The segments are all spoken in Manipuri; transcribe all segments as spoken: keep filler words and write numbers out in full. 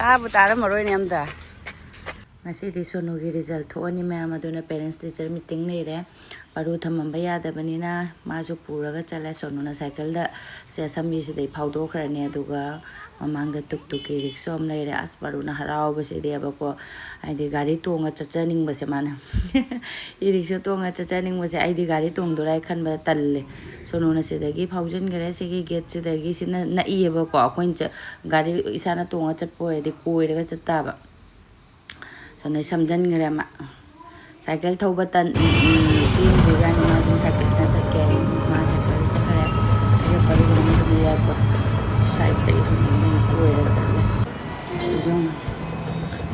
ꯇꯥꯕꯨ ꯇꯥꯔꯝꯃꯔꯣꯏꯅꯦ ꯑꯝꯇ꯫ ꯉꯁꯤꯗꯤ ꯁꯣꯅꯨꯒꯤ ꯔꯤꯖꯜ ꯊꯣꯛꯑꯅꯤ ꯃꯌꯥꯝ, ꯑꯗꯨꯅ ꯄꯦꯔꯦꯟꯁ ꯇꯤꯆꯔ ꯃꯤꯇꯤꯡ ꯂꯩꯔꯦ꯫ ꯄꯔꯨ ꯊꯝꯃꯝꯕ ꯌꯥꯗꯕꯅꯤꯅ ꯃꯥꯁꯨ ꯄꯨꯔꯒ ꯆꯠꯂꯦ꯫ ꯁꯣꯅꯨꯅ ꯁꯥꯏꯀꯜꯗ ꯁꯦ ꯁꯝꯕꯤꯁꯤꯗꯩ ꯐꯥꯎꯗꯣꯛꯈ꯭ꯔꯅꯤ, ꯑꯗꯨꯒ ꯃꯃꯥꯡꯗ ꯇꯨꯛ ꯇꯨꯛꯀꯤ ꯔꯤꯛꯁꯣ ꯑꯃ ꯂꯩꯔꯦ꯫ ꯑꯁ, ꯄꯔꯨꯅ ꯍꯔꯥꯎꯕꯁꯤꯗꯤꯕꯀꯣ, ꯍꯥꯏꯗꯤ ꯒꯥꯔꯤ ꯇꯣꯡꯉ ꯆꯠꯆꯅꯤꯡꯕꯁꯦ ꯃꯥꯅ꯫ ꯏ ꯔꯤꯛꯁꯣ ꯇꯣꯡꯉ ꯆꯠꯆꯅꯤꯡꯕꯁꯦ ꯑꯩꯗꯤ ꯒꯥꯔꯤ ꯇꯣꯡꯗꯣꯔꯥ ꯍꯥꯏ ꯈꯟꯕꯗ ꯇꯜꯂꯦ꯫ ꯁꯣꯅꯨꯅ ꯁꯤꯗꯒꯤ ꯐꯥꯎꯖꯤꯟꯈ꯭ꯔꯦ꯫ ꯁꯤꯒꯤ ꯒꯦꯠꯁꯤꯗꯒꯤ, ꯁꯤꯅ ꯅꯛꯏꯌꯦꯕꯀꯣ, ꯑꯩꯈꯣꯏꯅ ꯆ-, ꯒꯥꯔꯤ ꯏꯁꯥꯅ ꯇꯣꯡꯉ ꯆꯠꯄ ꯑꯣꯏꯔꯗꯤ ꯀꯣꯏꯔꯒ ꯆꯠꯇꯥꯕ꯫ ꯁꯣꯝꯗ ꯁꯝꯖꯟꯈ꯭ꯔꯦ ꯃꯥ꯫ ꯁꯥꯏꯀꯜ ꯊꯧꯕ ꯇꯟ-, ꯎꯝ, ꯎꯝ, ꯆꯦꯟꯗ꯭ꯔꯤꯖꯥꯠꯅꯤ꯫ ꯃꯥ ꯁꯨꯝ ꯁꯥꯏꯀꯜꯗ ꯆꯠꯀꯦ ꯍꯥꯏ꯫ ꯃꯥ ꯁꯥꯏꯀꯜꯗ ꯆꯠꯈ꯭ꯔꯦ꯫ ꯑꯗꯨꯒ ꯄꯔꯨꯒ ꯑꯃꯨꯛ ꯑꯦꯌꯥꯔꯄꯣꯔꯠ ꯁꯥꯏꯠꯇꯒꯤ ꯁꯨꯝ ꯑꯗꯨꯝ ꯀꯣꯏꯔ ꯆꯠꯂꯦ꯫ ꯁꯨꯝ,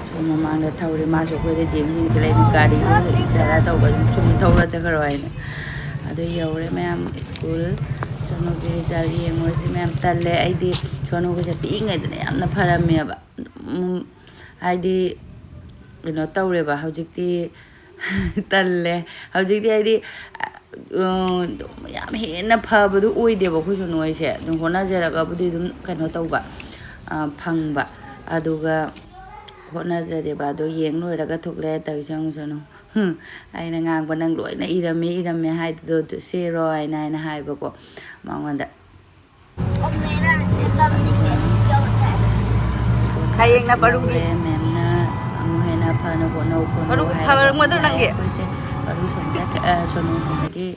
ꯁꯨꯝ ꯃꯃꯥꯡꯗ ꯊꯧꯔꯦ꯫ ꯃꯥꯁꯨ ꯑꯩꯈꯣꯏꯗ ꯌꯦꯡ ꯌꯦꯡꯁꯤꯜꯂꯛꯏ꯫ ꯒꯥꯔꯤꯁꯦ ꯏꯁꯥꯔꯥ ꯇꯧꯕ ꯑꯗꯨꯝ ꯁꯨꯝ ꯊꯧꯔ ꯆꯠꯈ꯭ꯔꯣ ꯍꯥꯏꯅ꯫ ꯑꯗꯨ ꯌꯧꯔꯦ ꯃꯌꯥꯝ ꯁ꯭ꯀꯨꯜ꯫ ꯁꯣꯅꯨꯒꯤ ꯔꯤꯖꯜ ꯌꯦꯡꯉꯨꯔꯁꯤ ꯃꯌꯥꯝ꯫ ꯇꯜꯂꯦ ꯑꯩꯗꯤ꯫ ꯁꯣꯅꯨꯒꯁꯦ ꯄꯤꯛꯏꯉꯩꯗꯅ ꯌꯥꯝꯅ ꯐꯔꯝꯃꯦꯕ꯫ ꯎꯝ, ꯍꯥꯏꯗꯤ ꯀꯩꯅꯣ ꯇꯧꯔꯦꯕ ꯍꯧꯖꯤꯛꯇꯤ꯫ ꯇꯜꯂꯦ꯫ ꯍꯧꯖꯤꯛꯇꯤ ꯍꯥꯏꯗꯤ, ꯑ, ꯌꯥꯝ ꯍꯦꯟꯅ ꯐꯕꯗꯨ ꯑꯣꯏꯗꯦꯕ ꯑꯩꯈꯣꯏ ꯁꯣꯅꯨ ꯍꯣꯏꯁꯦ꯫ ꯑꯗꯨꯝ ꯍꯣꯠꯅꯖꯔꯒꯕꯨꯗꯤ ꯑꯗꯨꯝ ꯀꯩꯅꯣ ꯇꯧꯕ, ꯑ, ꯐꯪꯕ꯫ ꯑꯗꯨꯒ ꯍꯣꯠꯅꯖꯗꯦꯕ꯫ ꯑꯗꯣ ꯌꯦꯡ ꯂꯣꯏꯔꯒ ꯊꯣꯛꯂꯛꯑꯦ ꯇꯧꯔꯤꯁꯦ꯫ ꯌꯦꯡꯉꯨ ꯁꯣꯅꯨ꯫ ꯍꯨꯝ, ꯑꯩꯅ ꯉꯥꯡꯕ ꯅꯪ ꯂꯣꯏꯅ ꯏꯔꯝꯃꯦ, ꯏꯔꯝꯃꯦ ꯍꯥꯏꯗꯨꯗꯣ ꯑꯗꯨ ꯁꯦꯔꯣ ꯍꯥꯏꯅ, ꯍꯥꯏꯅ ꯍꯥꯏꯕꯀꯣ ꯃꯉꯣꯟꯗ꯫ ꯍꯌꯦꯡꯅ ꯄꯔꯨꯒꯤ꯫ ꯂꯧꯔꯦ, ꯃꯦꯝꯅ ꯑꯃꯨꯛ ꯍꯦꯟꯅ ꯐꯅ ꯍꯣꯠꯅꯧ, ꯈꯣꯠꯅꯧ ꯄꯔꯨ ꯍꯥꯏꯔꯒ ꯐꯔꯝꯒꯗ꯭ꯔꯣ ꯅꯪꯒꯤ? ꯑꯩꯈꯣꯏꯁꯦ ꯄꯔꯨ ꯁꯣꯟꯖ-, ꯑ, ꯁꯣꯅꯨ ꯁꯣꯝꯗꯒꯤ,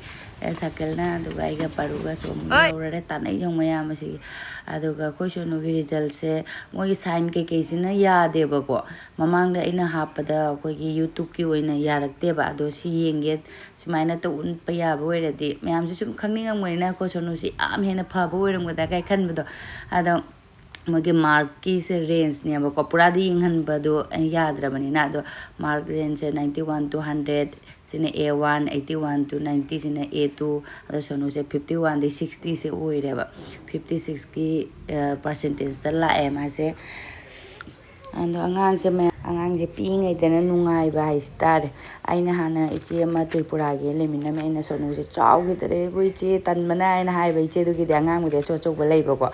ꯑ, ꯁꯥꯏꯀꯜꯅ, ꯑꯗꯨꯒ ꯑꯩꯒ ꯄꯔꯨꯒ ꯁꯣꯝ ꯍꯣꯏ꯫ ꯂꯧꯔꯔꯦ, ꯇꯥꯟꯅꯩ ꯌꯦꯡꯉꯨ ꯃꯌꯥꯝ ꯑꯁꯤꯒꯤ꯫ ꯑꯗꯨꯒ ꯑꯩꯈꯣꯏ ꯁꯣꯅꯨꯒꯤ ꯔꯤꯖꯜꯁꯦ ꯃꯣꯏꯒꯤ ꯁꯥꯏꯟ ꯀꯩꯀꯩꯁꯤꯅ ꯌꯥꯗꯦꯕꯀꯣ꯫ ꯃꯃꯥꯡꯗ ꯑꯩꯅ ꯍꯥꯞꯄꯗ ꯑꯩꯈꯣꯏꯒꯤ YouTubeꯀꯤ ꯑꯣꯏꯅ ꯌꯥꯔꯛꯇꯦꯕ꯫ ꯑꯗꯣ ꯁꯤ ꯌꯦꯡꯒꯦ, ꯁꯨꯃꯥꯏꯅ ꯇꯧ-, ꯎꯠꯄ ꯌꯥꯕ ꯑꯣꯏꯔꯗꯤ ꯃꯌꯥꯝꯁꯨ ꯁꯨꯝ ꯈꯪꯅꯤꯡꯉꯝꯒꯅꯤꯅ, ꯑꯩꯈꯣꯏ ꯁꯣꯅꯨꯁꯤ ꯌꯥꯝ ꯍꯦꯟꯅ ꯐꯕ ꯑꯣꯏꯔꯝꯒꯗ꯭ꯔꯥ ꯀꯥꯏ ꯈꯟꯕꯗꯣ꯫ ꯑꯗꯣ ꯃꯣꯏꯒꯤ ꯃꯥꯔꯛꯀꯤꯁꯦ ꯔꯦꯟꯖꯅꯦꯕꯀꯣ, ꯄꯨꯔꯥꯗꯤ ꯌꯦꯡꯍꯟꯕꯗꯣ ꯑꯩꯅ ꯌꯥꯗ꯭ꯔꯕꯅꯤꯅ꯫ ꯑꯗꯣ mark ꯔꯦꯟꯖꯁꯦ ninety one to hundred ꯁꯤꯅ A one, eighty one to ninety ꯁꯤꯅ A two, ꯑꯗꯣ ꯁꯣꯅꯨꯁꯦ fifty one ꯗꯩ sixty ꯁꯦ ꯑꯣꯏꯔꯦꯕ꯫ Fifty sixꯀꯤ, ꯑ, percentageꯇ ꯂꯥꯛꯑꯦ ꯃꯥꯁꯦ꯫ ꯑꯗꯣ ꯑꯉꯥꯡꯁꯦ ꯃꯌꯥꯝ, ꯑꯉꯥꯡꯁꯦ ꯄꯤꯛꯏꯉꯩꯗꯅ ꯅꯨꯡꯉꯥꯏꯕ ꯍꯥꯏꯁꯤ ꯇꯥꯔꯦ꯫ ꯑꯩꯅ ꯍꯥꯟꯅ ꯏꯆꯦ ꯑꯃ ꯇ꯭ꯔꯤꯄꯨꯔꯥꯒꯤ ꯂꯩꯃꯤꯟꯅꯃꯦ, ꯑꯩꯅ "ꯁꯣꯅꯨꯁꯦ ꯆꯥꯎꯈꯤꯗ꯭ꯔꯦꯕꯨ ꯏꯆꯦ, ꯇꯟꯕꯅ" ꯍꯥꯏꯅ ꯍꯥꯏꯕ꯫ ꯏꯆꯦꯗꯨꯒꯤꯗꯤ ꯑꯉꯥꯡꯕꯨꯗꯤ ꯑꯆꯧ ꯑꯆꯧꯕ ꯂꯩꯕꯀꯣ꯫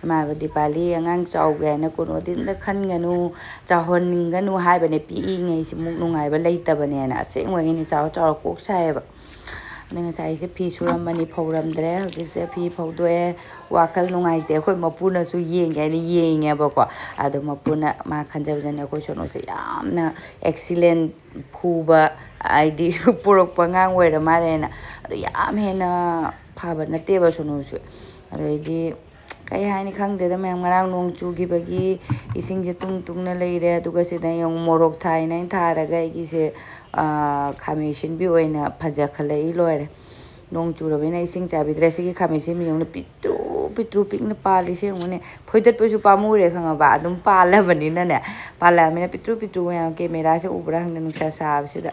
ꯃꯥꯕꯨ "ꯗꯤꯄꯥꯂꯤ, ꯑꯉꯥꯡ ꯆꯥꯎꯒꯦ ꯍꯥꯏꯅ ꯀꯣꯅꯣꯗꯤꯟꯗ ꯈꯟꯒꯅꯨ, ꯆꯥꯎꯍꯟꯒꯅꯨ" ꯍꯥꯏꯕꯅꯦ꯫ ꯄꯤꯛꯏꯉꯩꯁꯤꯃꯨꯛ ꯅꯨꯡꯉꯥꯏꯕ ꯂꯩꯇꯕꯅꯦꯅ꯫ ꯑꯁꯦꯡꯕꯒꯤꯅꯤ, ꯆꯥꯎꯔ ꯆꯥꯎꯔ ꯀꯣꯛ ꯁꯥꯏꯌꯦꯕ꯫ ꯑꯗꯩ ꯉꯁꯥꯏꯁꯦ ꯐꯤ ꯁꯨꯔꯝꯕꯅꯤ, ꯐꯧꯔꯝꯗ꯭ꯔꯦ꯫ ꯍꯧꯖꯤꯛꯁꯦ ꯐꯤ ꯐꯧꯗꯣꯛꯑꯦ꯫ ꯋꯥꯈꯜ ꯅꯨꯡꯉꯥꯏꯇꯦ꯫ ꯑꯩꯈꯣꯏ ꯃꯄꯨꯅꯁꯨ ꯌꯦꯡꯒꯦ ꯍꯥꯏꯅ ꯌꯦꯡꯉꯦꯕꯀꯣ꯫ ꯑꯗꯣ ꯃꯄꯨꯅ ꯃꯥ ꯈꯟꯖꯕꯗꯅꯦ ꯑꯩꯈꯣꯏ ꯁꯣꯅꯨꯁꯦ ꯌꯥꯝꯅ excellent, ꯐꯨꯕ, ꯍꯥꯏꯗꯤ ꯄꯣꯔꯛꯄ ꯑꯉꯥꯡ ꯑꯣꯏꯔ ꯃꯥꯜꯂꯦꯅ꯫ ꯑꯗꯣ ꯌꯥꯝ ꯍꯦꯟꯅ ꯐꯕ ꯅꯠꯇꯦꯕ ꯁꯣꯅꯨꯁꯨ꯫ ꯑꯗꯩꯗꯤ ꯀꯩ ꯍꯥꯏꯅꯤ ꯈꯪꯗꯦꯗ ꯃꯌꯥꯝ꯫ ꯉꯔꯥꯡ ꯅꯣꯡ ꯆꯨꯈꯤꯕꯒꯤ ꯏꯁꯤꯡꯁꯦ ꯇꯨꯡ ꯇꯨꯡꯅ ꯂꯩꯔꯦ꯫ ꯑꯗꯨꯒ ꯁꯤꯗ ꯌꯦꯡꯉꯨ, ꯃꯣꯔꯣꯛ ꯊꯥꯏꯅ ꯑꯩꯅ ꯊꯥꯔꯒ ꯑꯩꯒꯤꯁꯦ, ꯑꯥ, ꯈꯥꯃꯦꯟ ꯑꯁꯤꯟꯕꯤ ꯑꯣꯏꯅ ꯐꯖꯈꯠꯂꯛꯏ ꯂꯣꯏꯔꯦ꯫ ꯅꯣꯡ ꯆꯨꯔꯕꯅꯤꯅ ꯏꯁꯤꯡ ꯆꯥꯏꯕꯤꯗ꯭ꯔꯦ꯫ ꯁꯤꯒꯤ ꯈꯥꯃꯦꯟ ꯑꯁꯤꯟꯕꯤ ꯌꯦꯡꯉꯨꯅꯦ, ꯄꯤꯛꯇ꯭ꯔꯨ ꯄꯤꯛꯇ꯭ꯔꯨ ꯄꯤꯛꯅ ꯄꯥꯜꯂꯤꯁꯦ ꯌꯦꯡꯉꯨꯅꯦ꯫ ꯐꯣꯏꯗꯠꯄꯁꯨ ꯄꯥꯝꯃꯨꯔꯦ ꯈꯪꯉꯕ, ꯑꯗꯨꯝ ꯄꯥꯜꯂꯕꯅꯤꯅꯅꯦ꯫ ꯄꯥꯜꯂꯛꯑꯕꯅꯤꯅ ꯄꯤꯛꯇ꯭ꯔꯨ ꯄꯤꯛꯇ꯭ꯔꯨ ꯃꯌꯥꯝ꯫ ꯀꯦꯃꯦꯔꯥꯁꯦ ꯎꯕ꯭ꯔꯥ ꯈꯪꯗꯦ, ꯅꯨꯡꯁꯥ ꯁꯥꯕꯁꯤꯗ꯫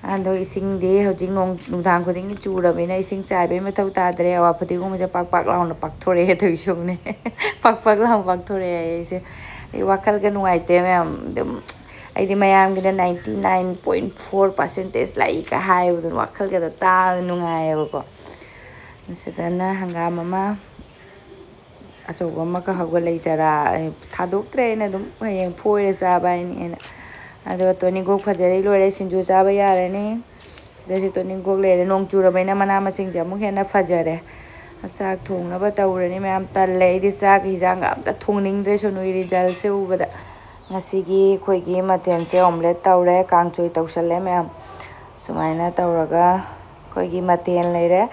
ꯑꯗꯣ ꯏꯁꯤꯡꯗꯤ ꯍꯧꯖꯤꯛ ꯅꯣꯡ, ꯅꯨꯡꯗꯥꯡ ꯈꯨꯗꯤꯡꯒꯤ ꯆꯨꯔꯕꯅꯤꯅ ꯏꯁꯤꯡ ꯆꯥꯏꯕꯩ ꯃꯊꯧ ꯇꯥꯗ꯭ꯔꯦ꯫ ꯑꯋꯥ ꯐꯗꯤꯒꯣꯝꯁꯦ ꯄꯥꯛ ꯄꯥꯛ ꯂꯥꯎꯅ ꯄꯥꯛꯊꯣꯔꯛꯑꯦ ꯇꯧꯔꯤꯁꯦ ꯌꯦꯡꯉꯨꯅꯦ꯫ ꯄꯥꯛ ꯄꯥꯛ ꯂꯥꯎꯅ ꯄꯥꯛꯊꯣꯔꯛꯑꯦ ꯑꯩꯁꯦ꯫ ꯑꯩ ꯋꯥꯈꯜꯒ ꯅꯨꯡꯉꯥꯏꯇꯦ ꯃꯌꯥꯝ꯫ ꯑꯗꯨꯝ ꯑꯩꯗꯤ ꯃꯌꯥꯝꯒꯤꯅ ninety nine point four percentage ꯂꯥꯛꯏꯒ ꯍꯥꯏꯕꯗꯨꯅ ꯋꯥꯈꯜꯒꯗꯣ ꯇꯥꯕꯗ ꯅꯨꯡꯉꯥꯏꯌꯦꯕꯀꯣ꯫ ꯁꯤꯗꯅ ꯍꯪꯒꯥꯝ ꯑꯃ ꯑꯆꯧꯕ ꯑꯃ ꯀꯛꯍꯧꯕ ꯂꯩ ꯆꯔꯥ, ꯑꯩ ꯊꯥꯗꯣꯛꯇ꯭ꯔꯦ꯫ ꯑꯩꯅ ꯑꯗꯨꯝ ꯍꯌꯦꯡ ꯐꯣꯏꯔ ꯆꯥꯕ ꯍꯥꯏꯅꯤ ꯑꯩꯅ꯫ ꯑꯗꯣ ꯇꯣꯅꯤꯡꯈꯣꯛ ꯐꯖꯔꯦ, ꯂꯣꯏꯔꯦ, ꯁꯤꯡꯖꯨ ꯆꯥꯕ ꯌꯥꯔꯅꯤ꯫ ꯁꯤꯗꯁꯨ ꯇꯣꯅꯤꯡꯈꯣꯛ ꯂꯩꯔꯦ꯫ ꯅꯣꯡ ꯆꯨꯔꯕꯅꯤꯅ ꯃꯅꯥ ꯃꯁꯤꯡꯁꯦ ꯑꯃꯨꯛ ꯍꯦꯟꯅ ꯐꯖꯔꯦ꯫ ꯆꯥꯛ ꯊꯣꯡꯅꯕ ꯇꯧꯔꯅꯤ ꯃꯌꯥꯝ꯫ ꯇꯜꯂꯦ ꯑꯩꯗꯤ ꯆꯥꯛ ꯍꯤꯟꯖꯥꯡꯒ ꯑꯝꯇ ꯊꯣꯡꯅꯤꯡꯗ꯭ꯔꯦ ꯁꯣꯅꯨꯒꯤ resultꯁꯦ ꯎꯕꯗ꯫ ꯉꯁꯤꯒꯤ ꯑꯩꯈꯣꯏꯒꯤ ꯃꯊꯦꯜꯁꯦ omelette ꯇꯧꯔꯦ, ꯀꯥꯡꯁꯣꯏ ꯇꯧꯁꯜꯂꯦ ꯃꯌꯥꯝ꯫ ꯁꯨꯃꯥꯏꯅ ꯇꯧꯔꯒ ꯑꯩꯈꯣꯏꯒꯤ ꯃꯊꯦꯜ ꯂꯩꯔꯦ꯫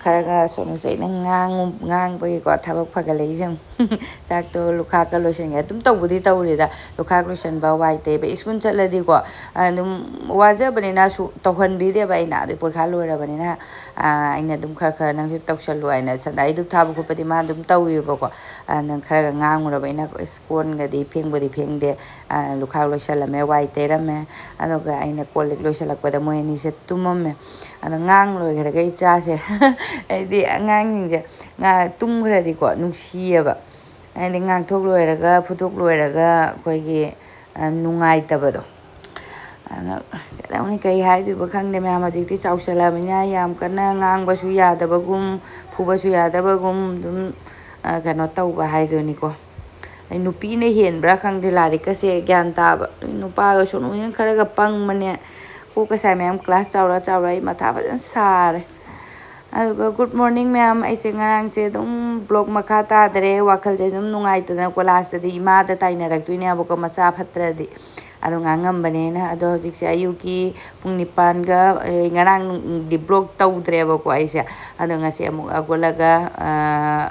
ꯈꯔꯒ ꯁꯣꯝꯗꯁꯨ ꯑꯩꯅ ꯉꯥꯡꯉꯨ-, ꯉꯥꯡꯕꯒꯤꯀꯣ ꯊꯕꯛ ꯐꯒꯠꯂꯛꯏꯁꯦ ꯌꯦꯡꯉꯨ꯫ ꯆꯥꯛꯇꯣ ꯂꯨꯈꯥꯛꯀ ꯂꯣꯏꯁꯤꯟꯒꯦ꯫ ꯑꯗꯨꯝ ꯇꯧꯕꯨꯗꯤ ꯇꯧꯔꯤꯗ, ꯂꯨꯈꯥꯛ ꯂꯣꯏꯁꯤꯟꯕ, ꯋꯥꯏ ꯇꯩꯕ꯫ ꯁ꯭ꯀꯨꯜ ꯆꯠꯂꯗꯤꯀꯣ ꯑꯗꯨꯝ ꯋꯥꯖꯕꯅꯤꯅ ꯁꯨ-, ꯇꯧꯍꯟꯕꯤꯗꯦꯕ ꯑꯩꯅ꯫ ꯑꯗꯩ ꯄꯣꯔꯤꯈꯥ ꯂꯣꯏꯔꯕꯅꯤꯅ, ꯑꯥ, ꯑꯩꯅ ꯑꯗꯨꯝ ꯈꯔ ꯈꯔ "ꯅꯪꯁꯨ ꯇꯧꯁꯜꯂꯨ" ꯍꯥꯏꯅ ꯁꯟꯗꯥꯏ ꯙꯨꯞ ꯊꯥꯕ ꯈꯣꯠꯄꯗꯤ ꯃꯥ ꯑꯗꯨꯝ ꯇꯧꯋꯦꯕꯀꯣ꯫ ꯑꯗꯨꯅ ꯈꯔꯒ ꯉꯥꯡꯉꯨꯔꯕ ꯑꯩꯅ꯫ ꯏꯁ, ꯀꯣꯟꯒꯗꯤ ꯐꯦꯡꯕꯨꯗꯤ ꯐꯦꯡꯗꯦ, ꯑꯥ, ꯂꯨꯈꯥꯛ ꯂꯣꯏꯁꯜꯂꯝꯃꯦ, ꯋꯥꯏ ꯇꯩꯔꯝꯃꯦ꯫ ꯑꯗꯨꯒ ꯑꯩꯅ ꯀꯣꯜ ꯂꯤꯛ ꯂꯣꯏꯁꯜꯂꯛꯄꯗ ꯃꯣꯏ ꯑꯅꯤꯁꯦ ꯇꯨꯝꯃꯝꯃꯦ꯫ ꯑꯗꯣ ꯉꯥꯡ ꯂꯣꯏꯈ꯭ꯔꯒ ꯏꯆꯥꯁꯦ, ꯑꯩꯗꯤ ꯑꯉꯥꯡꯁꯤꯡꯁꯦ ꯉꯥ-, ꯇꯨꯝꯈ꯭ꯔꯗꯤꯀꯣ ꯅꯨꯡꯁꯤꯌꯦꯕ꯫ ꯍꯥꯏꯗꯤ ꯉꯥꯡꯊꯣꯛ ꯂꯣꯏꯔꯒ, ꯐꯨꯊꯣꯛ ꯂꯣꯏꯔꯒ ꯑꯩꯈꯣꯏꯒꯤ, ꯑ, ꯅꯨꯡꯉꯥꯏꯇꯕꯗꯣ꯫ ꯑꯗꯨꯅ ꯀꯩꯗꯧꯅꯤ, ꯀꯩ ꯍꯥꯏꯗꯣꯏꯕ ꯈꯪꯗꯦ ꯃꯌꯥꯝ꯫ ꯍꯧꯖꯤꯛꯇꯤ ꯆꯥꯎꯁꯜꯂꯕꯅꯤꯅ ꯌꯥꯝ ꯀꯟꯅ ꯉꯥꯡꯕꯁꯨ ꯌꯥꯗꯕꯒꯨꯝ, ꯐꯨꯕꯁꯨ ꯌꯥꯗꯕꯒꯨꯝ, ꯑꯗꯨꯝ, ꯑ, ꯀꯩꯅꯣ ꯇꯧꯕ ꯍꯥꯏꯗꯨꯅꯤꯀꯣ꯫ ꯑꯩ ꯅꯨꯄꯤꯅ ꯍꯦꯟꯕ꯭ꯔꯥ ꯈꯪꯗꯦ ꯂꯥꯏꯔꯤꯛꯀꯁꯦ ꯒ꯭ꯌꯥꯟ ꯇꯥꯕ꯫ ꯅꯨꯄꯥꯒ ꯁꯨꯝ ꯈꯔꯒ ꯄꯪꯕꯅꯦ꯫ ꯀꯣꯛꯀ ꯁꯥꯏ ꯃꯌꯥꯝ, ꯀ꯭ꯂꯥꯁ ꯆꯥꯎꯔ ꯆꯥꯎꯔ ꯑꯩ ꯃꯊꯥ ꯐꯖꯅ ꯁꯥꯔꯦ꯫ ꯑꯗꯨꯒ good morning ꯃꯌꯥꯝ, ꯑꯩꯁꯦ ꯉꯔꯥꯡꯁꯦ ꯑꯗꯨꯝ vlog ꯃꯈꯥ ꯇꯥꯗ꯭ꯔꯦ, ꯋꯥꯈꯜꯁꯦ ꯁꯨꯝ ꯅꯨꯡꯉꯥꯏꯇꯗꯅꯀꯣ꯫ ꯂꯥꯁꯇꯗꯤ ꯏꯃꯥꯗ ꯇꯥꯏꯅꯔꯛꯇꯣꯏꯅꯦꯕꯀꯣ, ꯃꯆꯥ ꯐꯠꯇ꯭ꯔꯗꯤ꯫ ꯑꯗꯣ ꯉꯥꯡꯉꯝꯕꯅꯦꯅ꯫ ꯑꯗꯣ ꯍꯧꯖꯤꯛꯁꯦ ꯑꯌꯨꯛꯀꯤ ꯄꯨꯡ ꯅꯤꯄꯥꯟꯒ, ꯑꯦ, ꯉꯔꯥꯡꯗꯤ vlog ꯇꯧꯗ꯭ꯔꯦꯕꯀꯣ ꯑꯩꯁꯦ꯫ ꯑꯗꯣ ꯉꯁꯤ ꯑꯃꯨꯛ ꯍꯧꯒꯠꯂꯒ, ꯑ,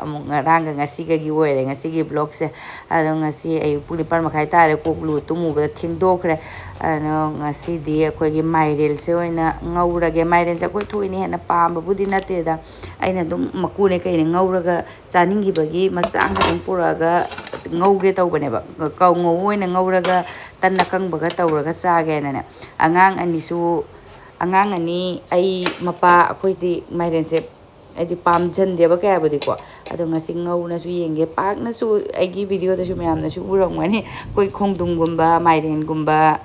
ꯑꯃꯨꯛ ꯉꯔꯥꯡꯒ ꯉꯁꯤꯒꯒꯤ ꯑꯣꯏꯔꯦ ꯉꯁꯤꯒꯤ vlogꯁꯦ꯫ ꯑꯗꯣ ꯉꯁꯤ ꯑꯌꯨꯛ ꯄꯨꯡ ꯅꯤꯄꯥꯟ ꯃꯈꯥꯏ ꯇꯥꯔꯦ, ꯀꯣꯛ ꯂꯨ ꯇꯨꯝꯃꯨꯕꯗ ꯊꯦꯡꯗꯣꯛꯈ꯭ꯔꯦ꯫ ꯑꯗꯣ ꯉꯁꯤꯗꯤ ꯑꯩꯈꯣꯏꯒꯤ ꯃꯥꯏꯔꯦꯜꯁꯦ ꯑꯣꯏꯅ ꯉꯧꯔꯒꯦ꯫ ꯃꯥꯏꯔꯦꯜꯁꯦ ꯑꯩꯈꯣꯏ ꯊꯣꯏꯅ ꯍꯦꯟꯅ ꯄꯥꯝꯕꯕꯨꯗꯤ ꯅꯠꯇꯦꯗ, ꯑꯩꯅ ꯑꯗꯨꯝ ꯃꯀꯨꯅꯦ ꯀꯩꯅꯦ ꯉꯧꯔꯒ ꯆꯥꯅꯤꯡꯈꯤꯕꯒꯤ ꯃꯆꯥ ꯑꯃ ꯑꯗꯨꯝ ꯄꯨꯔꯛꯑꯒ ꯉꯧꯒꯦ ꯇꯧꯕꯅꯦꯕ꯫ ꯀꯧꯉꯧ ꯑꯣꯏꯅ ꯉꯧꯔꯒ ꯇꯟ ꯑꯀꯪꯕꯒ ꯇꯧꯔꯒ ꯆꯥꯒꯦꯅꯅꯦ꯫ ꯑꯉꯥꯡ ꯑꯅꯤꯁꯨ, ꯑꯉꯥꯡ ꯑꯅꯤ, ꯑꯩ, ꯃꯄꯥ, ꯑꯩꯈꯣꯏꯗꯤ ꯃꯥꯏꯔꯦꯟꯁꯦ ꯑꯩꯗꯤ ꯄꯥꯝꯖꯟꯗꯦꯕ ꯀꯌꯥꯕꯨꯗꯤꯀꯣ꯫ ꯑꯗꯣ ꯉꯁꯤ ꯉꯧꯅꯁꯨ ꯌꯦꯡꯒꯦ꯫ ꯄꯥꯛꯅꯁꯨ ꯑꯩꯒꯤ videoꯗꯁꯨ ꯃꯌꯥꯝꯅꯁꯨ ꯎꯔꯝꯒꯅꯤ, ꯑꯩꯈꯣꯏ ꯈꯣꯡꯗ꯭ꯔꯨꯝꯒꯨꯝꯕ, ꯃꯥꯏꯔꯦꯟꯒꯨꯝꯕ,